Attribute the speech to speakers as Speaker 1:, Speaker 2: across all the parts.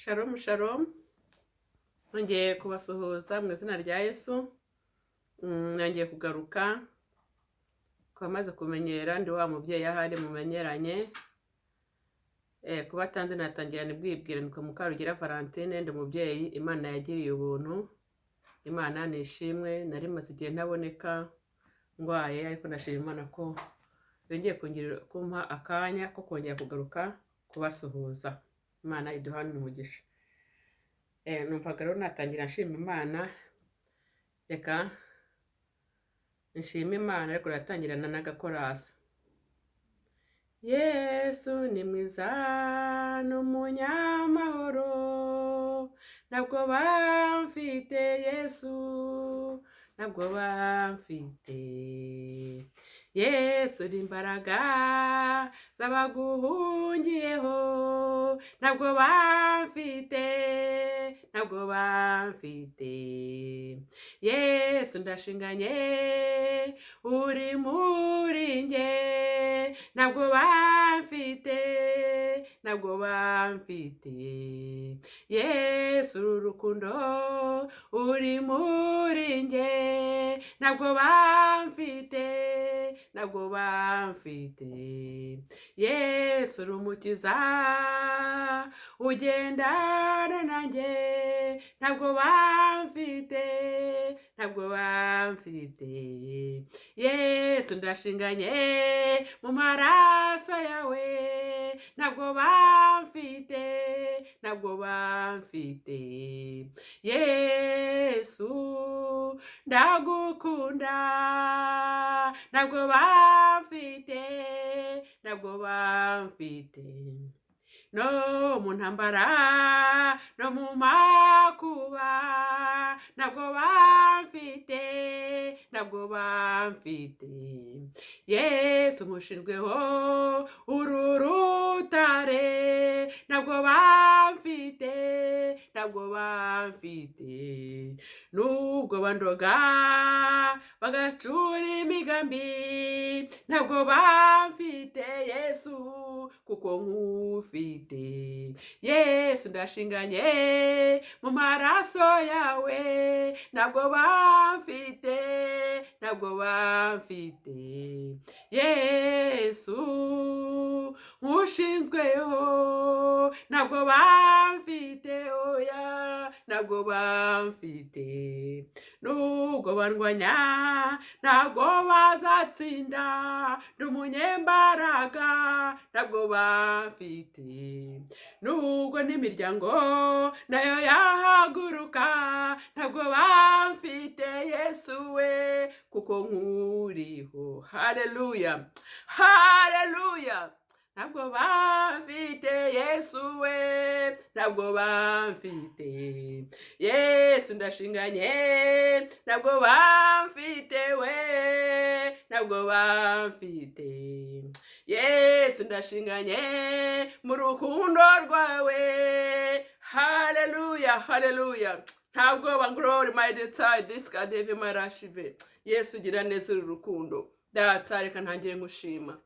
Speaker 1: Shalom shalom, nongeye kubasuhuza mu izina rya Yesu. Nongeye kugaruka ku bamaze kumenyera, ndi wa mubyeyi ahari mumenyeranye. Kuba atanze natangira nibwibwira, nitwa Mukarugira Valentine, ndi umubyeyi Imana yagiriye ubuntu. Imana ni ishimwe, nari maze igihe ntaboneka ndwaye, ariko ndashima Imana ko yongeye kumpa akanya ko kongera kugaruka kubasuhuza. Imana iduhane umugisha. Numvaga rero natangira nshima Imana, reka nshime Imana, ariko natangirana n'agakorasi. Yesu ni mwiza, ni umunyamahoro, ntabwo bamfite Yesu, ntabwo bamfite. Yesu ni imbaraga z'abaguhungiyeho, ntabwo bamfite, ntabwo bamfite. Yesu ndashinganye, uri muri njye, ntabwo bamfite, ntabwo bamfite. Yesu uru rukundo uri muri njye, ntabwo bamfite, ntabwo bamfite. Yesu uri umukiza ugendana nanjye, ntabwo bamfite, ntabwo bamfite. Yesu ndashinganye mu maraso yawe, ntabwo bamfite, ntabwo bamfite. Yesu ndagukunda, ntabwo bamfite, ntabwo bamfite. No mu ntambara, no mu makuba, ntabwo bamfite, ntabwo bamfite. Yesu nkushinzweho uru rutare, ntabwo bamfite, ntabwo bamfite. Nubwo bandoga bagacura imigambi, ntabwo bamfite Yesu, kuko nkufite. Yesu ndashinganye mu maraso yawe, ntabwo bamfite, ntabwo bamfite. Yesu nkushinzweho, ntabwo bamfite, oya, ntabwo bamfite. Nubwo bandwanya ntabwo bazatsinda, ndi umunyembaraga, ntabwo bamfite. Nubwo n'imiryango nayo yahaguruka, ntabwo bamfite Yesu we, kuko nkuriho. Haleluya, haleluya. Ntabwo bamfite Yesu we, ntabwo bamfite. Yesu ndashinganye, ntabwo bamfite we, ntabwo bamfite. Yesu ndashinganye mu rukundo rwawe. Haleluya, haleluya. Ntabwo ba glory my dear this God marashive. Yesu ugira neza, uru rukundo. Data, reka ntangire nkushima.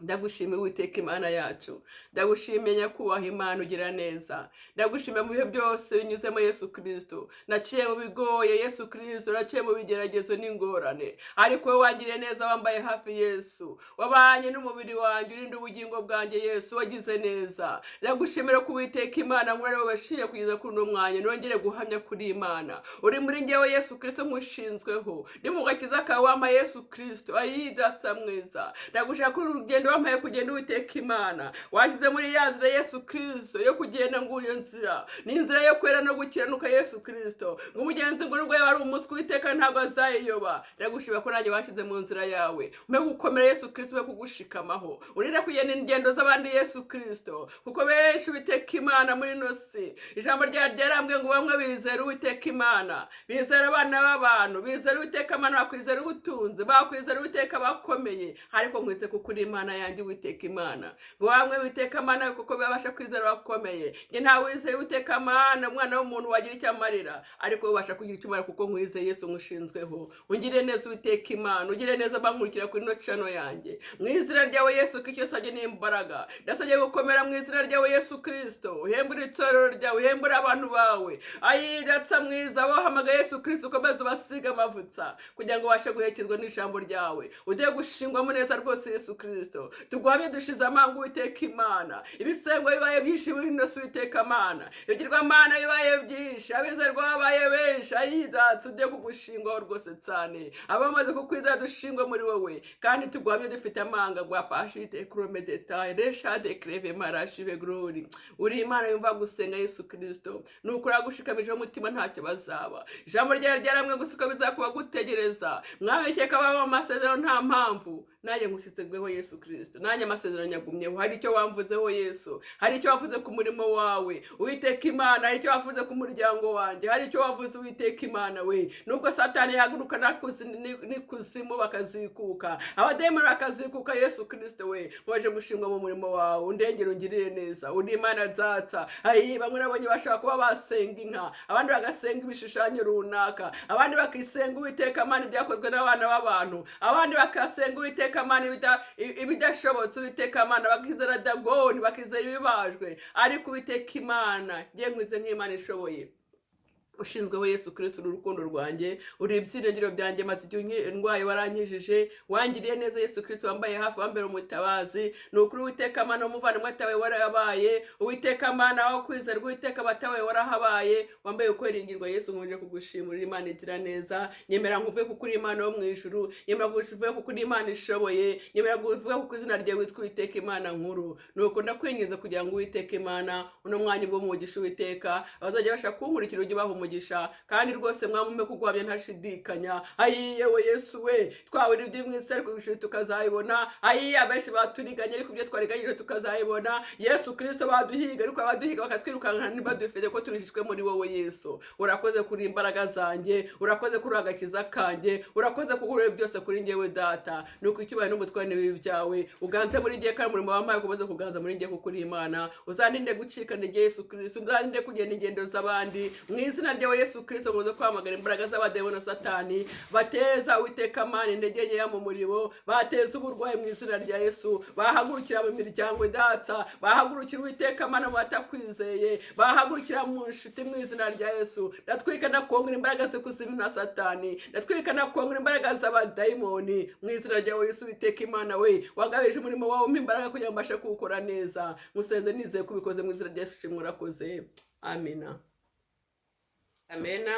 Speaker 1: Ndagushimiye Uwiteka Imana yacu, ndagushimiye Nyakubahwa Imana ugira neza, ndagushimiye mu bihe byose binyuzemo Yesu Kirisito. Naciye mu bigoye Yesu Kirisito, naciye mu bigeragezo n'ingorane, ariko wowe wangiriye neza, wambaye hafi Yesu, wabanye n'umubiri wanjye, urinda ubugingo bwanjye Yesu, wagize neza. Ndagushimira ko Uwiteka Imana nkuru wowe washiye kugeza kuri uno mwanya, nongere guhamya kuri Imana uri muri njyewe Yesu Kirisito, nkushinzweho ndi mu gakiza kawe wampaye Yesu Kirisito ayidatsa mwiza. Ndagushaka kuri uru rugendo wampaye kugenda Uwiteka Imana, washyize muri ya nzira Yesu Kirisito yo kugenda, ngo iyo nzira ni inzira yo kwera no gukiranuka Yesu Kirisito, ngo umugenzi ngo nubwo yaba ari umuswa Uwiteka ntabwo azayiyoba. Ndagushima ko nanjye washyize mu nzira yawe, umpe gukomera Yesu Kirisito, umpe kugushikamaho, urinde kugenda ingendo z'abandi Yesu Kirisito, kuko benshi Uwiteka Imana muri ino si, ijambo ryawe ryarambwiye ngo bamwe bizera Uwiteka Imana, bizera abana b'abantu, bizera Uwiteka Imana, bakwizera ubutunzi, bakwizera Uwiteka bakomeye, ariko nkwise kuko uri Imana. yanjye Uwiteka Imana. Ngo bamwe Uwiteka Mana kuko babasha kwizera bakomeye, njye ntawe wizeye Uwiteka Mana umwana w'umuntu wagira icyo amarira, ariko ubasha kugira icyo umara kuko nkwizeye Yesu nkushinzweho. Ungire neza Uwiteka Imana, ugire neza bankurikira kuri ino channel yanjye mu izina ryawe Yesu Kristo. Nsabye n'imbaraga, ndasabye gukomera mu izina ryawe Yesu Kristo. Uhembure itorero ryawe, uhembure abantu bawe. Ayidatsa mwiza bahamagaye Yesu Kristo, ukomeze ubasiga amavuta kugira ngo ubashe guherekezwa n'ijambo ryawe, ujye gushingwamo neza rwose Yesu Kristo. Tuguhamye dushize amanga Uwiteka Imana. Ibisengo bibaye byinshi muri ino si Uwiteka Mana, ibigirwamana bibaye byinshi, abizerwa babaye benshi. Ayidatsa ujye kugushingwaho rwose cyane, abamaze kukwizera dushingwe muri wowe, kandi tuguhamye dufite amanga gwa pashite kromedeta reshade kreve marashive glory. Uri Imana yumva gusenga Yesu Kristo, nukuri agushikamijeho umutima ntacyo bazaba. Ijambo ryawe ryaramwe gusa uko bizakuba gutegereza. Mwabekeka baba amasezerano nta mpamvu, nanjye ngushyizweho Yesu Kristo, nanjye amasezerano nyagumyeho. Hari icyo wamvuzeho Yesu, hari icyo wavuze ku murimo wawe Uwiteka Imana, hari icyo wavuze ku muryango wanjye, hari icyo wavuze Uwiteka Imana we. Nubwo Satani yahaguruka n'ikuzimu bakazikuka, abadayimoni bakazikuka, Yesu Kristo we, waje gushingwa mu murimo wawe, undengere ungirire neza. Uri Imana nzatsa. Ayi bamwe nabonye bashobora kuba basenga inka, abandi bagasenga ibishushanyo runaka, abandi bakisenga Uwiteka Imana ibyakozwe n'abana b'abantu, abandi bakasenga Uwiteka Imana ibidashobotse Uwiteka Imana, bakizera Dagoni, bakizera ibibajwe. Ariko Uwiteka Imana ngiye nkwize nk'Imana ishoboye, ushinzweho Yesu Kristo, uri urukundo rwanjye, uri ibyiringiro byanjye, maze igihe ndwaye warankijije, wangiriye neza Yesu Kristo, wambaye hafi, wambere umutabazi. Ni ukuri Uwiteka Mana umuvandimwe atawe warabaye, Uwiteka Mana aho kwizerwa Uwiteka batawe warahabaye, wambaye ukweringirwa Yesu. Nkomeje kugushimira Imana igira neza. Nyemera nkuvuge kuko uri Imana yo mu ijuru, nyemera nkuvuge kuko uri Imana ishoboye, nyemera nkuvuge kuko izina ryawe witwa Uwiteka Imana nkuru. Nuko ndakwinginze kugira ngo Uwiteka Imana uno mwanya ubwo umugisha Uwiteka, abazajya basha kunkurikira ujye ubaha umugisha, kandi rwose mwamume kuguhamya ntashidikanya. Ayi yewe Yesu we, twabura ibyo mu isi ariko ijuru tukazayibona. Ayi abenshi baturiganye ariko ibyo twariganyije tukazayibona. Yesu Kristo baduhiga ariko abaduhiga bakatwirukanka ntibadufite ko turishijwe muri wowe Yesu. Urakoze kuri imbaraga zanjye, urakoze kuri agakiza kanjye, urakoze kuri byose kuri njyewe Data. Nuko icyubahiro n'ubutware n'ibibi byawe uganze muri njye, kandi umurimo wampaye ukomeze kuganza muri njye kuko uri Imana. Uzandinde gucika intege Yesu Kristo, uzandinde kugenda ingendo z'abandi mu izina ryawe Yesu Kristo. Nkoze kwamagana imbaraga z'abadayimoni na Satani bateza Uwiteka Mana intege nkeya mu murimo, bateza uburwayi mu izina rya Yesu, bahagurukira mu miryango idatsa, bahagurukira Uwiteka Mana mu batakwizeye, bahagurukira mu nshuti mu izina rya Yesu. Ndatwika ndakongera imbaraga z'ikuzimu na Satani, ndatwika ndakongera imbaraga z'abadayimoni mu izina ryawe Yesu. Uwiteka Imana we, wagabije umurimo wawe, umpa imbaraga kugira ngo mbashe kuwukora neza. Musenze nizeye kubikoze mu izina rya Yesu, shimwe urakoze. Amina, amena.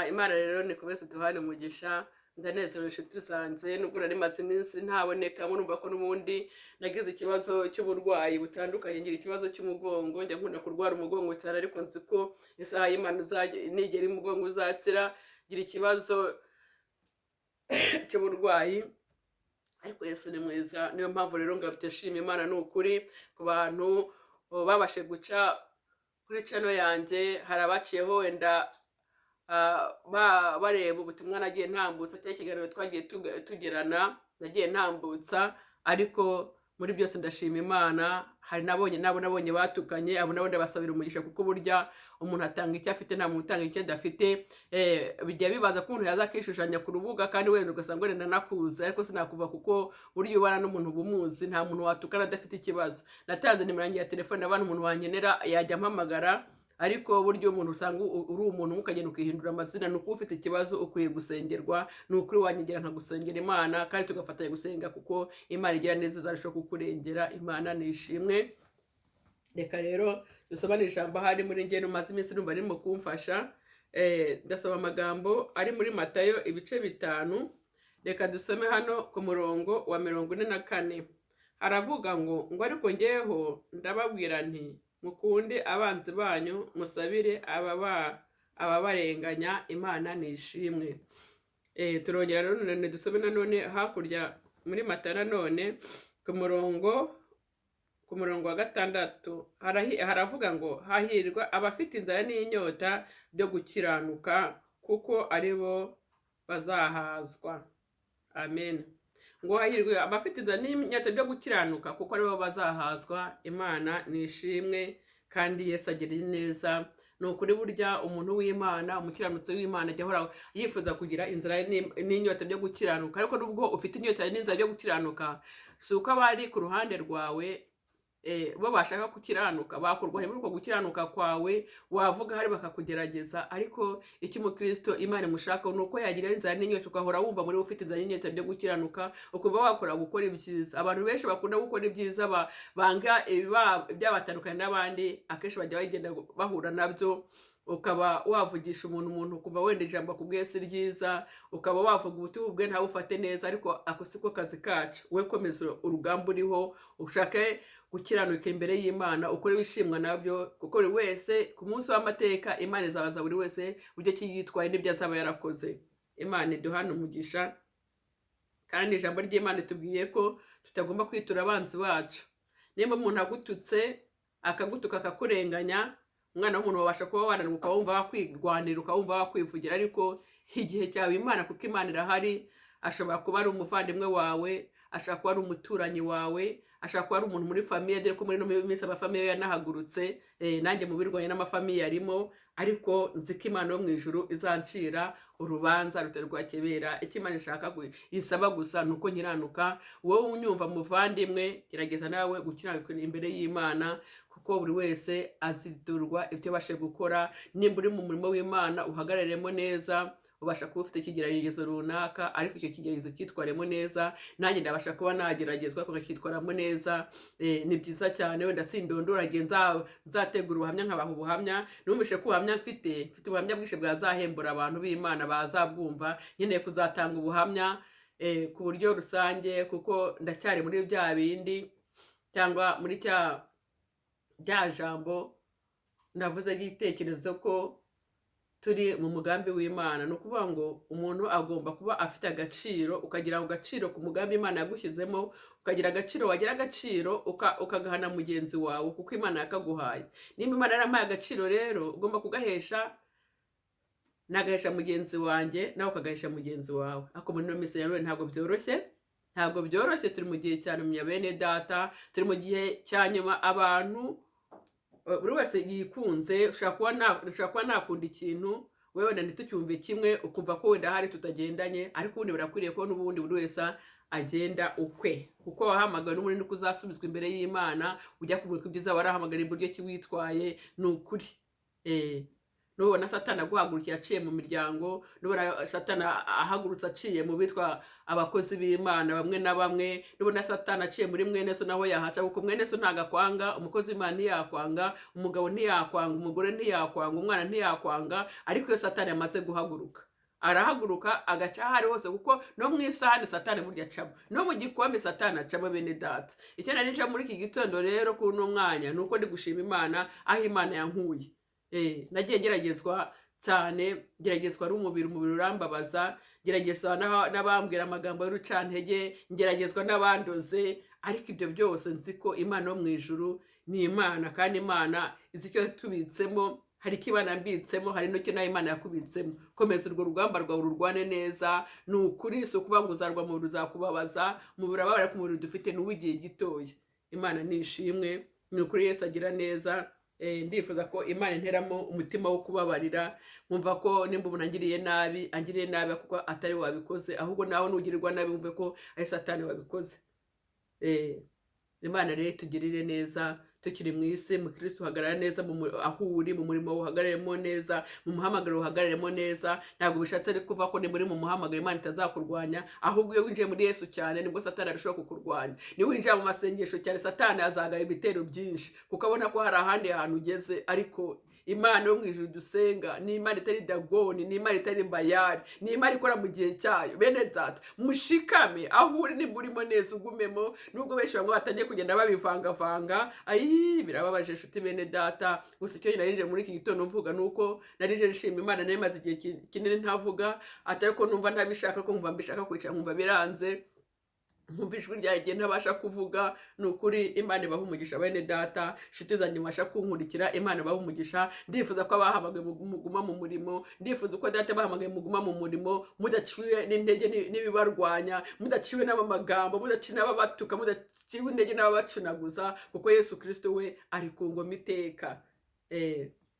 Speaker 1: Imana rero nikomeze duhane umugisha. Ndanezerewe inshuti zanjye, nubwo nari maze iminsi ntaboneka, murumva ko n'ubundi nagize ikibazo cy'uburwayi butandukanye, ngira ikibazo cy'umugongo. Njya nkunda kurwara umugongo cyane, ariko nzi ko isaha y'Imana nigera umugongo uzakira. Ngira ikibazo cy'uburwayi, ariko Yesu ni mwiza. Niyo mpamvu rero ngabite shima Imana. Ni ukuri ku bantu babashe guca kuri channel yanjye, hari abaciyeho wenda bareba ubutumwa nagiye ntambutsa cyangwa ikiganiro twagiye tugirana nagiye ntambutsa, ariko muri byose ndashima Imana. Hari nabonye nabo nabonye batukanye, abo nabo ndabasabira umugisha, kuko burya umuntu atanga icyo afite, nta muntu utanga icyo adafite. Bijya bibaza ko umuntu yaza akishushanya ku rubuga, kandi wenda ugasanga wenda nakuzi, ariko sinakuva kuko burya ubana n'umuntu uba umuzi. Nta muntu watukana adafite ikibazo. Natanze nimero yanjye ya telefone, abana umuntu wankenera yajya ampamagara, ariko burya umuntu usanga uri umuntu ukagenda ukihindura amazina, ni uko ufite ikibazo ukwiye gusengerwa. Ni ukuri wanyegera nkagusengera Imana, kandi tugafatanya gusenga, kuko Imana igira neza izarushaho kukurengera. Imana nishimwe. Reka rero dusomane ijambo ahari muri njye numaze iminsi numva ririmo kumfasha. Ndasoma amagambo ari muri Matayo ibice 5. Reka dusome hano ku murongo wa 44. Haravuga ngo ariko ngeho ndababwira nti mukunde abanzi banyu, musabire ababarenganya. Imana nishimwe. Turongera none dusome nanone hakurya muri Matayo nanone ku murongo wa 6. Haravuga ngo hahirwa abafite inzara n'inyota byo gukiranuka, kuko ari bo bazahazwa. Amen. Ngo hahirwe abafite inzara n'inyota byo gukiranuka, kuko aribo bazahazwa. Imana ni ishimwe kandi Yesu agira neza. Ni ukuri, burya umuntu w'Imana, umukiranutsi w'Imana, ajya ahora yifuza kugira inzara n'inyota byo gukiranuka. Ariko nubwo ufite inyota n'inzara byo gukiranuka, si uko abari ku ruhande rwawe bo bashaka gukiranuka bakurwanya muri uko gukiranuka kwawe, wavuga hari bakakugerageza. Ariko icyo umukristo Imana imushakaho ni uko yagira inzara n'inyota, ugahora wumva muri wowe ufite inzara n'inyota byo gukiranuka, ukumva wakora gukora ibyiza. Abantu benshi bakunda gukora ibyiza banga ibyabatandukanye n'abandi, akenshi bajya bagenda bahura nabyo. Ukaba wavugisha umuntu ukumva wenda ijambo akubwiye si ryiza, ukaba wavuga ubutumwa bwe ntabufate neza. Ariko ako siko kazi kacu. We komeza urugamba uriho, ushake gukiranuka imbere y'Imana, ukore wishimwa nabyo, kuko buri wese ku munsi w'amateka Imana izabaza buri wese uburyo ki yitwaye n'ibyo azaba yarakoze. Imana iduhane umugisha. Kandi ijambo ry'Imana itubwiye ko tutagomba kwitura abanzi bacu. Nimba umuntu agututse, akagutuka, akakurenganya, umwana w'umuntu wabasha kuba wananirwa, ukaba wumva wakwirwanira, ukaba wumva wakwivugira, ariko igihe cyawe Imana, kuko Imana irahari. Ashobora kuba ari umuvandimwe wawe, ashobora kuba ari umuturanyi wawe, ashobora kuba ari umuntu muri famille, dore ko muri ino minsi amafamille yanahagurutse. Nanjye mu birwanya n'amafamille arimo, ariko nzi ko Imana yo mu ijuru izancira urubanza rutari rwakebera. Icyo Imana ishaka isaba gusa ni uko nkiranuka. Wowe unyumva muvandimwe, gerageza nawe gukiranuka imbere y'Imana, kuko buri wese aziturwa ibyo abashe gukora. Nimba uri mu murimo w'Imana, uhagararemo neza. Ubasha kuba ufite ikigeragezo runaka, ariko icyo kigeragezo cyitwaremo neza. Nanjye ndabasha kuba nageragezwa, ariko nkacyitwaramo neza. Ni byiza cyane. Wenda sindondora, igihe nzategura ubuhamya nkabaha ubuhamya. Numvise ko ubuhamya mfite ubuhamya bwinshi bwazahembura abantu b'Imana bazabwumva. Nkeneye kuzatanga ubuhamya ku buryo rusange, kuko ndacyari muri bya bindi, cyangwa muri cya rya jambo ndavuze ry'igitekerezo ko turi mu mugambi w'Imana. Ni ukuvuga ngo umuntu agomba kuba afite agaciro, ukagira agaciro ku mugambi Imana yagushyizemo, ukagira agaciro, wagira agaciro ukagahana mugenzi wawe, kuko Imana yakaguhaye. Nimba Imana yarampaye agaciro rero, ugomba kugahesha, nagahesha mugenzi wanjye, nawe ukagahesha mugenzi wawe. Ariko muri ino minsi ya none ntabwo byoroshye, ntabwo byoroshye. Turi mu gihe cya nyuma, bene data, turi mu gihe cya nyuma. Abantu buri wese yikunze. Ushobora kuba nakunda ikintu, wowe wenda ntitucyumve kimwe, ukumva ko wenda hari tutagendanye, ariko ubundi birakwiriye ko n'ubundi buri wese agenda ukwe, kuko wahamagawe n'ubundi niko uzasubizwa imbere y'Imana, ujya kumurika ibyiza warahamagara uburyo ki witwaye. Ni ukuri, nubona Satani aguhagurukiye aciye mu miryango, nubona Satani ahagurutse aciye mu bitwa abakozi b'Imana bamwe na bamwe, nubona Satani aciye muri mwene so, naho yahaca, kuko mwene so ntabwo akwanga, umukozi w'Imana ntiyakwanga, umugabo ntiyakwanga, umugore ntiyakwanga, umwana ntiyakwanga. Ariko iyo Satani yamaze guhaguruka, arahaguruka agaca aho ari hose, kuko no mu isahani Satani burya acamo, no mu gikombe Satani acamo. Bene data, icyo nari nje muri iki gitondo rero kuri uno mwanya ni uko ndi gushima Imana aho Imana yankuye. Nagiye ngeragezwa cyane, ngeragezwa ari umubiri, umubiri urambabaza, ngeragezwa n'abambwira amagambo y'urucantege, ngeragezwa n'abandoze. Ariko ibyo byose nzi ko Imana yo mu ijuru ni Imana, kandi Imana izi icyo tubitsemo. Hari icyo Imana mbitsemo, hari n'icyo nawe Imana yakubitsemo. Komeza urwo rugamba rwawe, ururwane neza. Ni ukuri, si ukuvuga ngo uzarwa mu mubiri uzakubabaza. Umubiri urababara, ariko umubiri dufite ni uw'igihe gitoya. Imana ni ishimwe, ni ukuri Yesu agira neza. Ndifuza ko Imana interamo umutima wo kubabarira, nkumva ko nimba umuntu angiriye nabi, angiriye nabi kuko atari we wabikoze, ahubwo nawe nugirirwa nabi wumve ko ari Satani wabikoze. Imana rero itugirire neza tukiri mu isi. Mu Kristo uhagarara neza aho uri mu murimo, uhagararemo neza mu muhamagaro, uhagararemo neza. Ntabwo bishatse ari kuva ko ni muri mu muhamagaro Imana itazakurwanya, ahubwo iyo winjiye muri Yesu cyane nibwo Satani arushaho kukurwanya. Niba winjiye mu masengesho cyane, Satani azagaba ibitero byinshi, kuko abona ko hari ahandi hantu ugeze. Ariko Imana yo mu ijuru dusenga ni Imana itari Dagoni, ni Imana itari Bayari, ni Imana ikora mu gihe cyayo. Bene data, mushikame aho uri, nimba urimo neza ugumemo, nubwo benshi bamwe batangiye kugenda babivangavanga. Ayi, birababaje inshuti bene data. Gusa icyo nari nje muri iki gitondo mvuga ni uko nari nje nshima Imana. Nari maze igihe kinini ntavuga, atari ko numva ntabishaka, ko nkumva mbishaka kwicara nkumva biranze. Nkumva ijwi ryanjye ntabasha kuvuga. Ni ukuri, Imana ibaha umugisha. Bene data, inshuti zanjye, mubasha kunkurikira, Imana ibaha umugisha. Ndifuza ko abahamagaye muguma mu murimo. Ndifuza ko data bahamagaye muguma mu murimo, mudaciwe n'intege n'ibibarwanya, mudaciwe n'abamagambo, mudaciwe n'ababatuka, mudaciwe intege n'ababacunaguza, kuko Yesu Kirisito we ari ku ngoma iteka.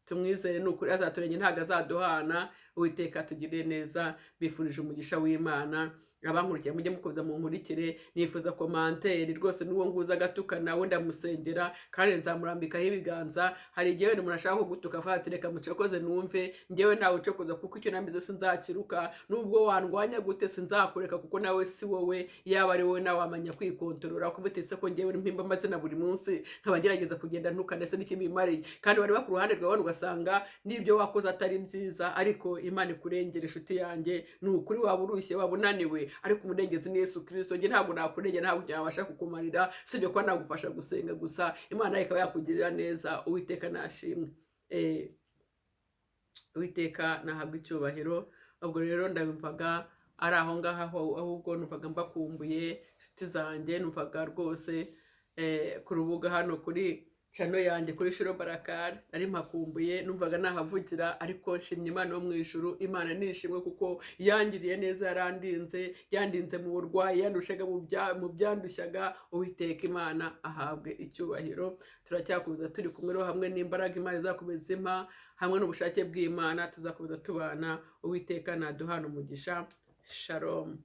Speaker 1: Tumwizere, ni ukuri azaturenge, ntabwo azaduhana. Uwiteka tugirire neza. Bifurije umugisha w'Imana. Abankurikiye, mujye mukomeza munkurikire. Nifuza commentaire rwose. N'uwo nguza agatuka nawe ndamusengera kandi nzamurambikaho ibiganza. Hari igihe wenda umuntu ashaka kugutuka, avuga ati: "Reka mucokoze numve." Njyewe ntawe ucokoza, kuko icyo namize sinzakiruka. Nubwo wandwanya gute, sinzakureka, kuko nawe si wowe. Yaba ari wowe, nawe wamenya kwikontorora, kuko ese ko njyewe mpimba amazina buri munsi, nkaba ngerageza kugenda ntuka, ndetse n'ikibimariye? Kandi wareba ku ruhande rwawe ugasanga n'ibyo wakoze atari byiza. Ariko Imana ikurengera, inshuti yanjye. Ni ukuri, waba urushye, waba unaniwe, ariko umurengezi ni Yesu Kirisito. Njye ntabwo nakurengera, ntabwo nabasha kukumarira, sibyo kuba nagufasha gusenga gusa, Imana ikaba yakugirira neza. Uwiteka nashimwe. Uwiteka nahabwa icyubahiro. Ubwo rero ndabimvaga ari aho ngaho, ahubwo numvaga mbakumbuye, inshuti zanjye. Numvaga rwose ku rubuga hano kuri channel yanjye, kuri Shiro Barakari, nari mpakumbuye, numvaga nahavugira. Ariko nshimye Imana yo mu ijuru. Imana nishimwe kuko yangiriye neza, yarandinze, yandinze mu burwayi, yandushaga mu byandushyaga. Uwiteka Imana ahabwe icyubahiro. Turacyakomeza turi kumwe rero, hamwe n'imbaraga Imana izakomeza impa, hamwe n'ubushake bw'Imana, tuzakomeza tubana. Uwiteka naduhana umugisha. Shalom.